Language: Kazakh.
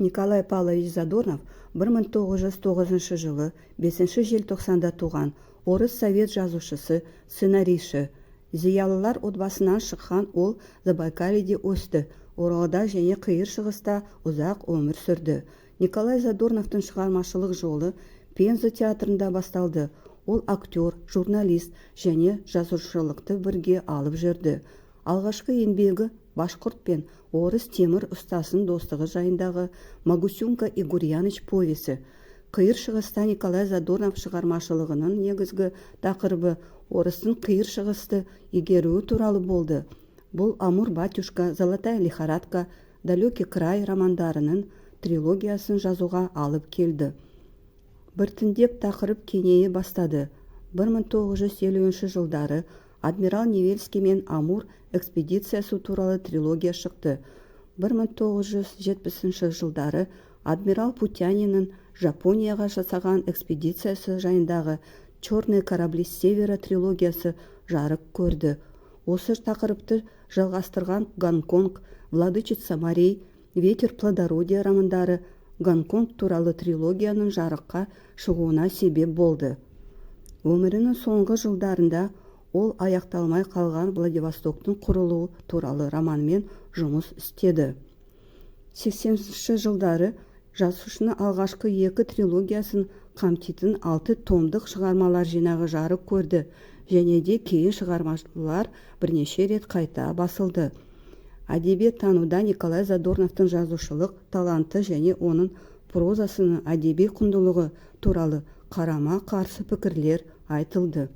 Николай Павлович Задорнов 1909 жылы 5 желтоқсанда туған орыс совет жазушысы, сценарийші. Зиялылар отбасынан шыққан ол Забайкальеде өсті, Оралда және Қиыр Шығыста ұзақ өмір сүрді. Николай Задорновтың шығармашылық жолы Пенза театрында басталды. Ол актер, журналист және жазушылықты бірге алып жүрді. Алғашқы еңбегі башқұрт пен орыс темір ұстасының достығы жайындағы «Магусюнка и Гурьяныч» повесі. Қиыр Шығыста Николай Задорнов шығармашылығының негізгі тақырыбы орыстың Қиыр Шығысты игеруі туралы болды. Бұл «Амур батюшка», «Золотая лихорадка», «Далекий край» романдарының трилогиясын жазуға алып келді. Біртіндеп тақырып кеңейе бастады. 1950 жылдары адмирал Невельский мен Амур экспедициясы туралы трилогия шықты. 1970 жылдары адмирал Путяниннің Жапонияға жасаған экспедициясы жайындағы «Черные корабли Севера» трилогиясы жарық көрді. Осы тақырыпты жалғастырған «Гонконг», «Владычица морей», «Ветер плодородия» романдары Гонконг туралы трилогияның жарыққа шығуына себеп болды. Өмірінің соңғы жылдарында ол аяқталмай қалған Владивостоктың құрылуы туралы романмен жұмыс істеді. 80 жылдары жазушының алғашқы екі трилогиясын қамтитын алты томдық шығармалар жинағы жарық көрді және де кейін шығармалар бірнеше рет қайта басылды. Әдебиеттануда Николай Задорновтың жазушылық таланты және оның прозасының әдеби құндылығы туралы қарама-қарсы пікірлер айтылды.